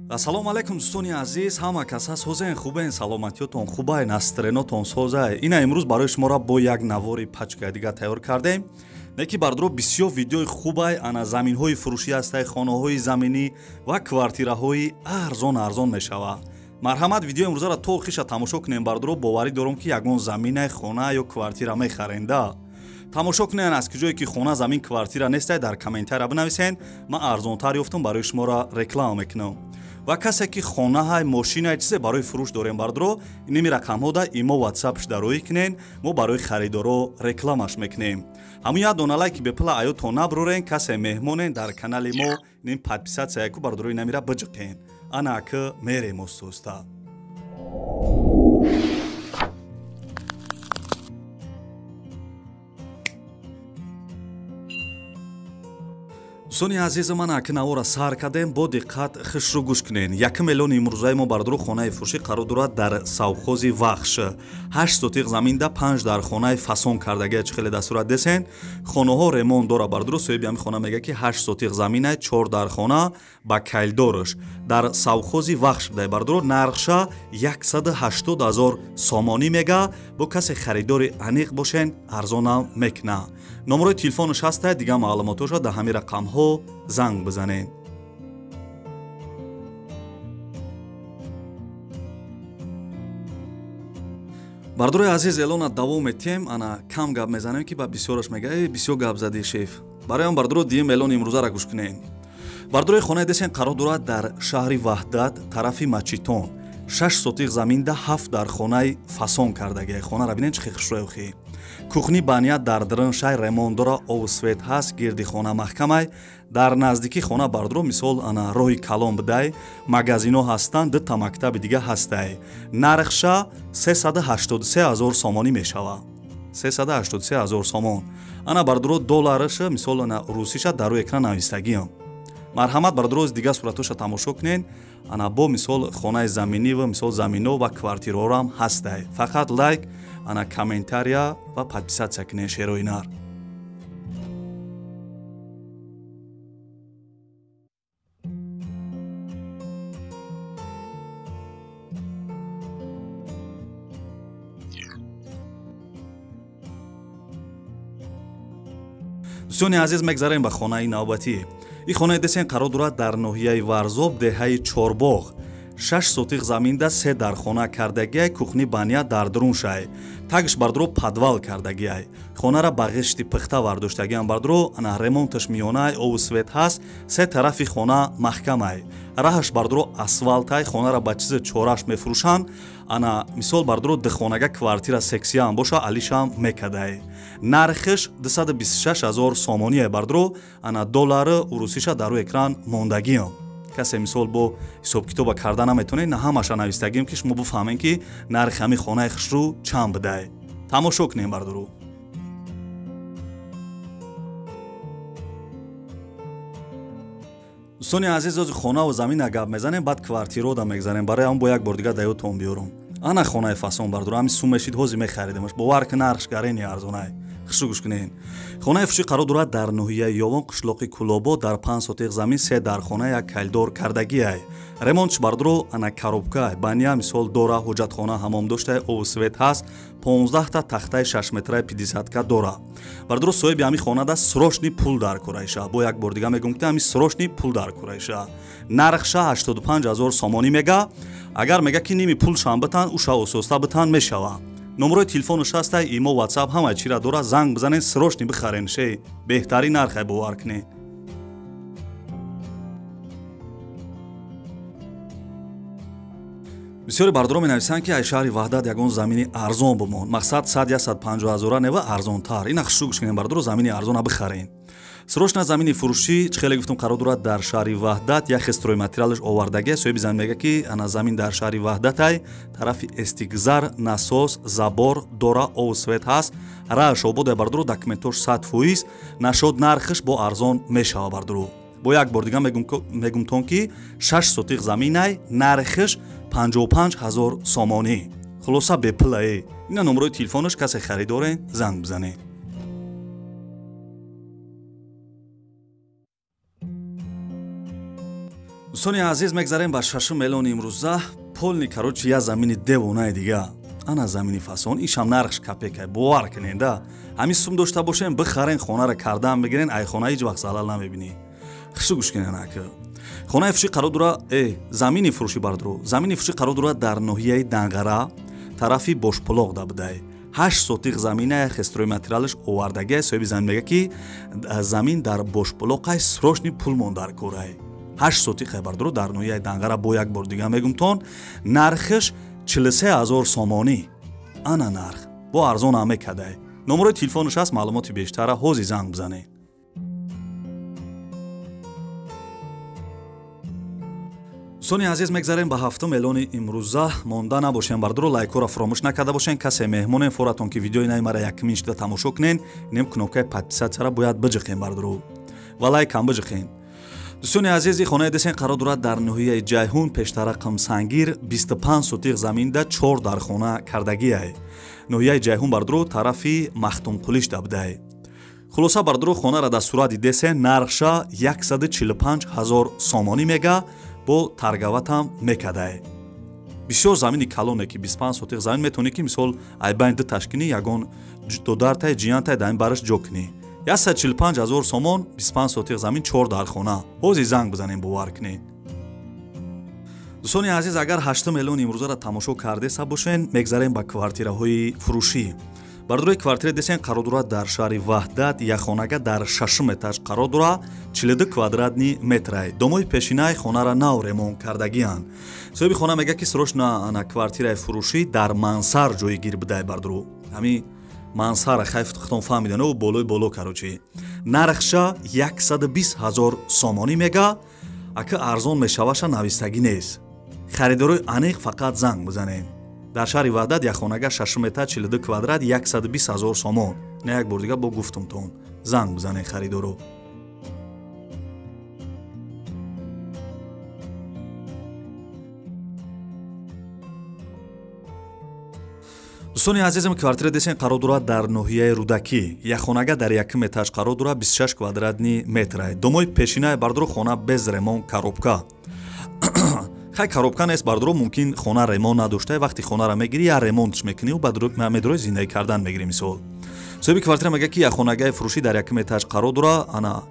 Ассалому алайкум дӯстони азиз, ҳама кас ҳаст ҳозен хубен, саломатиётон хубай, настренотон созай. Ина имрӯз барои шуморо бо як навори пачкаи дига тайёр кардем. Неки бардоро бисёр видеои хубай, ана заминҳои фурӯшӣ ҳастай, хонаҳои заминӣ ва квартираҳои арзон арзон мешавад. Марҳамат, видеои имрӯзаро то охиша тамошо кунем бардоро, боварӣ дорам ки ягон заминай, хона ё квартира мехаренда. Тамошо кунен аз куҷое ки хона, замин, квартира нестай, дар комментария бинависен, ман арзонтар ёфтам, барои шуморо реклама мекунам. Ва касе ки хонаҳай, мошинай, чизе барои фурӯш дорем бардоро, иними рақамҳо да имо ватсапш дароӣ кунен, мо барои харидоро рекламаш мекунем. Ҳамун як дона лайки бепула аётон наброрен, касе меҳмонен дар канали мо, ним подписатсия яку бардорои намира биҷиқен. Ана ака мерем оста-оста. Дӯстони азизи ман, аки навора сар кардем, бо диққат хишрӯ гӯш кунен. Якум эълони имрӯзаи мо бардоро хонаи фурӯшӣ қарор дорад дар совхози Вахш. 8 сотиқ заминда 5 дар хонаи фасон кардагия, чӣ хеле дастурат десен. Хонаҳо ремонт дора бардоро, соҳиби ҳамин хона мега ки 8 сотиқ заминай, 4 дар хона ба кайлдорш. Дар совхози Вахш будай бардоро, нархша 180 000 сомонӣ мега. Бо касе харидори аниқ бошен, арзонам мекуна. Номерои телефонаш ҳастай, дигар маълумотҳоша дар ҳамин рақамҳо занг бизанед. Бардорои азиз, эълона давом метиҳем. Ана кам гап мезанем ки ба бисёраш мега э бисёр гап задӣ шеф. Барои он бардоро диюм эълони имрӯзаро гӯш кунед. Бардорои хонаи десен қарор дорад дар шаҳри Ваҳдат, тарафи Мачитон. 6 сотиқ заминда 7 дар хонаи фасон кардагия. Хонаро бинед чӣ хел хушрӯй охи. Кухни баня дар дрын шай ремонт дора, об свет ҳаст, гирди хона маҳкамай. Дар наздики хона бардоро мисол ана роҳи калон бидай, магазино ҳастанд, дута мактаби дига ҳастай. Нархша 383 000 сомонӣ мешавад. 383 000 сомон. Ана бардоро доллараш мисол ана русиша дар рӯи экран навистагиам. Марҳамат бардоро дига суратоша тамошо кунед. Ана бо мисол хонаи заминӣ ва мисол замино ва квартираҳоам ҳастай. Фақат лайк, ана комментария ва подписатсия кунед шерои нар. Дӯстони азиз, мегзарем ба хонаи навбатӣ. Ин хонаи десен қарор дорад дар ноҳияи Варзоб, деҳаи Чорбоғ. 6 сотиқ заминда 3 дар хона кардагиай, кухни баня дар дурун шай. Тагш бардоро подвал кардагиай. Хонара ба ғишти пухта вардоштагиам бардоро, ана ремонташ миёнай, обу свет ҳаст, се тарафи хона маҳкамай. Раҳаш бардоро асфалтай, хонара ба чизи чораш мефурӯшанд. Ана мисол бардоро духонага квартира сексиям боша, алишам мекадай. Нархиш 226 000 сомоние бардоро, ана доллари урусиша дар рӯи экран мондагиам. Касе мисол бо ҳисобкитоба карда наметонед, на ҳамаша навистагием ки шумо бифаҳмем ки нархи ҳамин хонаи хушрӯ чанд бидай. Тамошо кунем бардоро. Дӯстони азиз, ози хонаву замина гап мезанем, баъд квартирода мегзарем. Барои ҳам бо як бор дига даётон биёрам. Ана хонаи фасон бардоро, ҳамин сум мешид, ҳози мехаридемаш. Бовар ки нархш гарени арзонай. Хушрӯ гӯш кунед. Хонаи фурӯшӣ қарор дорад дар ноҳияи Ёвон, қишлоқи Кулобод, дар 5 сотиқ замин, 3 дар хона, як кайлдор кардагиай. Ремонтш бардоро ана коробка, баня мисол дора, ҳоҷатхона, ҳамом доштай, обу свет ҳаст, 15 та тахтаи 6 метраи 50 дора. Бардоро соҳиби ҳамин хонада срочный пул дар кораиша. Бо як бор дига мегӯм ки ҳамин срочный пул дар кораиша. Нархша 85 000 сомонӣ мега. Агар мега ки ними пулшам битан, уша ососта битан мешава. Номерои телефонаш ҳастай, имо, ватсап ҳамаи чира дора, занг бизанед, срочный бихарен шей. Беҳтарин нархай, бовар кунед. Бисёре бардоро менависанд ки ай шаҳри Ваҳдат ягон замини арзон бимон. Мақсад 100-150 ҳазора нева арзонтар. Ина хушрӯ гӯш кунед бардоро, замини арзона бихарен. Срочна замини фурӯшӣ, чӣ хеле гуфтум, қарор дорад дар шаҳри Ваҳдат, як стройматериалаш овардагия. Соҳиби замин мега ки ана замин дар шаҳри Ваҳдатай, тарафи Эстигзар, насос, забор дора, обу свет ҳаст. Раҳаш обода бардоро, документош 100%, нашод нархиш бо арзон мешава бардоро. Бо як бор дига мегумтон ки 6 сотиқ заминай, нархиш 55 000 сомонӣ. Хулоса бепулае. Ина номерои телефонаш, касе харидорен занг бизанед. Дӯстони азиз, мегзарем ба шашум эълони имрӯза. Полный, короче, я замини девонаи дига. Ана замини фасон, ишам нархш копейка, бовар кунен да. Ҳамин сум дошта бошем, бихарен, хонара кардан бигирен, ай хона ҳеҷ вақт залал намебинӣ. Хушу гӯш кунен ака. Хонаи фурӯшӣ қарор дора, замини фурӯшӣ бардоро. Замини фурӯшӣ қарор дора дар ноҳияи Данғара, тарафи Бошпулоқ да будай. 8 сотиқ замина стройматериалаш овардагия. Соҳиби замин мега ки замин дар Бошпулоқай, срочный пул мон дар корай. 8 сотиқ бардоро дар ноҳияи Данғара, бо як бор дига мегумтон, нархш 43 000 сомонӣ. Ана нарх бо арзон ҳам мекадай. Номерои телефонаш ҳаст, маълумоти бештара ҳози занг бизанед. Дӯстони азиз, мегзарем ба ҳафтум эълони имрӯза. Монда набошем бардоро, лайкҳоро фаромӯш накарда бошен. Касе меҳмонем форатон ки видеои наи мара якумин шуда тамошо кунен, инем кнопкаи подписаться ра бояд биҷиқем бардоро ва лайкам биҷиқен. Дӯстони азиз, и хонаи десен қарор дорад дар ноҳияи Ҷайҳун, пештара Қимсангир, 25 сотиқ заминда 4 дар хона кардагиай. Ноҳияи Ҷайҳун бардоро, тарафи Махтумқулиш дабдай. Хулоса бардоро, хонара дар сурати десен нархша 145 000 сомонӣ мега, бо торговать ам мекадай. Бисёр замини калоне ки 25 сотиқ замин метавонӣ ки мисол айбайн ду ташкинӣ, ягон додартай, ҷиянтай дар ин бараш ҷо кунӣ. 145 000 сомон, 25 сотиқ замин, 4 дар хона. Ҳози занг бизанем, бовар кунед. Дӯстони азиз, агар ҳаштум эълони имрӯзаро тамошо кардеса бошен, мегзарем ба квартираҳои фурӯшӣ. Бардорои, квартира десен қарор дорад дар шаҳри Ваҳдат, якхонага дар шашум этаж қарор дорад, 42 квадратный метрай. Домои пешинаи хонара нав ремонт кардагианд. Соҳиби хона мега ки срочно ана квартираи фурӯшӣ дар мансар ҷойгир будай бардоро. Ҳами мансара хайф худтон фаҳмидан, о болои боло, короче. Нархша 120 000 сомонӣ мега, ака арзон мешаваша навистагӣ нест. Харидорои аниқ фақат занг бизанед. Дар шаҳри Ваҳдат якхонага шашум этаж, 42 квадрат, 120 000 сомон. Не, як бор дига бо гуфтумтон, занг бизанед харидоро. Дӯстони азизам, квартира десен қарор дорад дар ноҳияи Рӯдакӣ, якхонага дар якум этаж қарор дорад, 26 квадратный метрай. Домои пешинаи бардоро, хона без ремонт, коробка. Хай, коробка нест бардоро, мумкин хона ремонт надошта, вақти хонара мегирӣ, я ремонтш мекунӣ, баъд медорои зиндагӣ кардан мегирӣ мисол. Соҳиби квартира мега ки якхонагаи фурӯшӣ дар якум этаж қарор дорад, ана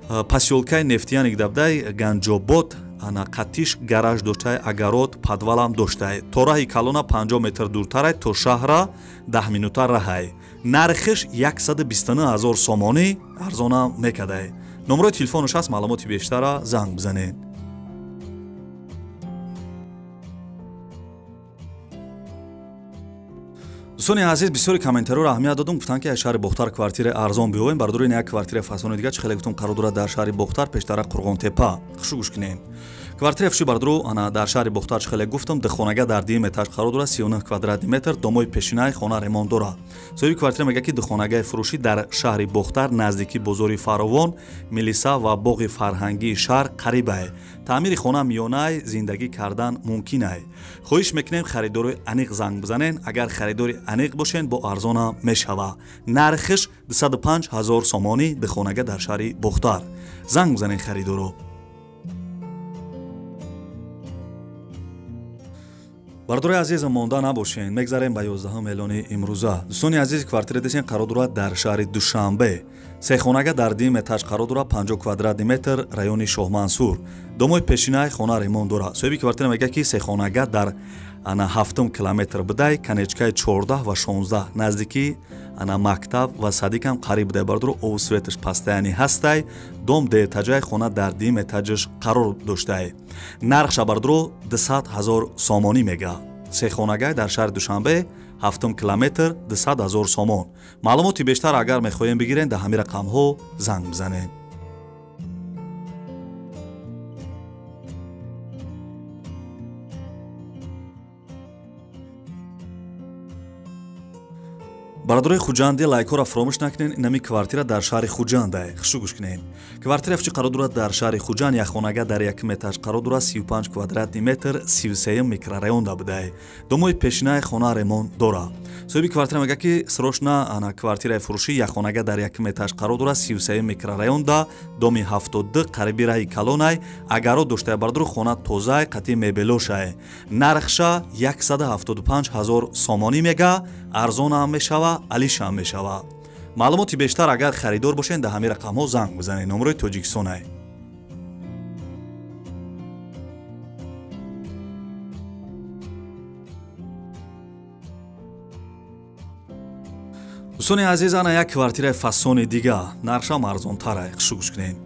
посёлкаи Нефтяник дабдай, Ганҷобод, ана қатиш гараж доштай, огород, подвалам доштай. То раҳи калона 50 метр дуртарай, то шаҳра 10 минута раҳай. Нархиш 129 000 сомонӣ, арзонам мекадай. Номерои телефонаш ҳаст, маълумоти бештара занг бизанед. Дӯстони азиз, бисёри комментариёро аҳамият додум, гуфтанд ки аз шаҳри Бохтар квартираи арзон биёвем. Бардори, як квартираи фасони дига чӣ хеле гуфтум қарор дорад дар шаҳри Бохтар, пештара Қурғонтепа. Хушу гӯш кунед. Квартираи фурӯшӣ бардоро, ана дар шаҳри Бохтар чӣ хеле гуфтум, духонага дар дуюм этаж қарор дорад, 39 квадратный метр, домои пешинаи хона ремонт дорад. Соҳиби квартира мегӯяд ки духонагаи фурӯшӣ дар шаҳри Бохтар, наздики бозори Фаровон, милиса ва боғи фарҳангии шаҳр қарибай. Таъмири хона миёнай, зиндагӣ кардан мумкинай. Хоҳиш мекунем, харидорои аниқ занг бизанен. Агар харидори аниқ бошен, бо арзона мешава. Нархиш 205 000 сомонӣ, духонага дар шаҳри Бохтар. Занг бизанен харидоро. Бардори азиз, монда набошен, мегзарем ба 11 эълони имрӯза. Дӯстони азиз, квартира десен қарор дорад дар шаҳри Душанбе, сехонага дар дуюм этаж қарор дорад, 50 квадратный метр, райони Шоҳмансур. Домои пешинаи хона ремонт дорад. Соҳиби квартира мегӯяд ки сехонага дар ана ҳафтум километр будай, конечкаи 14 ва 16, наздики ана мактаб ва садикам қариб будай бардоро, обу светаш постоянный ҳастай. Дом дуэтажаи, хона дар дуюм этажаш қарор доштай. Нархша бардоро 200 000 сомонӣ мега. Сехонагай дар шаҳри Душанбе, ҳафтум километр, 200 000 сомон. Маълумоти бештар агар мехоҳем бигирен, дар ҳамин рақамҳо занг бизанед. Бародарои Хуҷанди лайкҳоро фаромӯш накунед. Инами квартира дар шаҳри Хуҷанда. Хушу гӯш кунед. Квартира фчи қарор дорад дар шаҳри Хуҷанд, як хонага дар якум этаж қарор дорад, 35 квадратный метр, 33 микрорайонда будай. Домои пешинаи хона ремонт дорад. Соҳиби квартира мегӯяд, ки срочно ана квартираи фурӯшӣ, як хонага дар якум этаж қарор дорад, 33 микрорайонда, доми 72, қариби раҳи калонай, агаро доштая бародаро, хона тозай, қатъи мебелошай. Нархша 175 ҳазор сомонӣ мега, арзонам мешава, алишам мешава. Маълумоти бештар агар харидор бошед, дар ҳамин рақамҳо занг бизанед. Номерои Тоҷикистонай. Дӯстони азиз, ана як квартираи фасони дига, нархшам арзонтарай. Хушу гӯш кунед.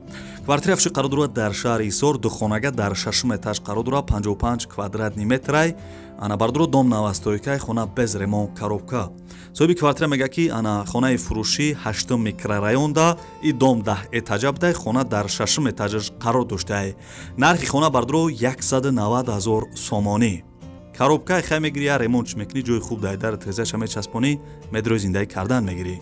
Квартира фши қарор дорад дар шаҳри Ҳисор, духонага дар шашум этаж қарор дорад, 55 квадратный метрай. Ана бардоро, дом новостройкай, хона без ремонт, коробка. Соҳиби квартира мегӯяд, ки ана хонаи фурӯшӣ ҳаштум микрорайонда, и дом 10 этажа будай, хона дар шашум этажаш қарор доштае. Нархи хона бардоро 190 ҳазор сомонӣ. Коробкаи хай мегирӣ, я ремонтш мекунӣ, ҷои хуб дай, дар трезаша мечаспонӣ, медрои зиндагӣ кардан мегирӣ.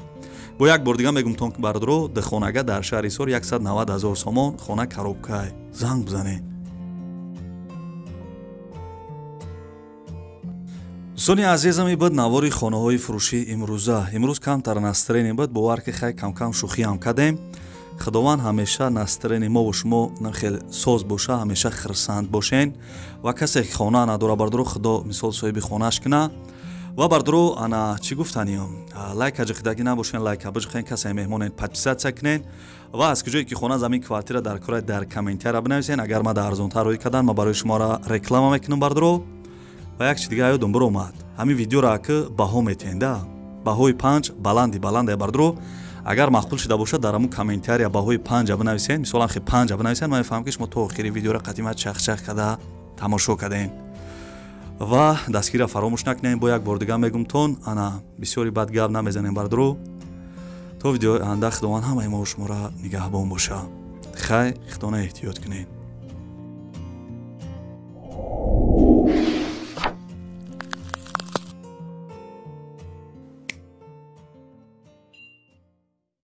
Бо як бор дига мегумтон, ки бардоро, духонага дар шаҳри Ҳисор 190 ҳазор сомон, хона коробкай. Занг бизанед. Дӯстони азизам, и буд навори хонаҳои фурӯшӣ имрӯза. Имрӯз камтар настроение буд, бовар ки хай кам-кам шӯхиам кардем. Худованд ҳамеша настроение мо бо шумо хеле соз боша, ҳамеша хирсанд бошен. Ва касе ки хона надора бардоро, Худо мисол соҳиби хонааш куна. Ва бардоро, ана чӣ гуфтаниём, лайка ҷиқидагӣ набошен, лайка биҷиқен, касе меҳмонен подписаться кунен. Ва аз куҷое ки хона замин квартира дар кора, дар комментария бинависен. Агар ма дар арзонтар рӯй кардан, ма барои шуморо реклама мекунам бардоро. Ва як чи дига ёдум биромад, ҳамин видеоро ки баҳо метиҳен да, баҳои 5 баланди баланде бардоро. Агар маъқул шуда бошад, дар ҳамун комментария баҳои 5 бинависен. Мисолан хе 5 бинависен, ман мефаҳмам, ки шумо то охири видеоро қатима чахчах карда тамошо кардем. Ва дастгирро фаромӯш накунем. Бо як бор дига мегумтон, ана бисёри бад гап намезанем бардоро. То видеои оянда Худованд ҳамаи мо шуморо нигаҳбон боша. Хай, худона эҳтиёт кунед.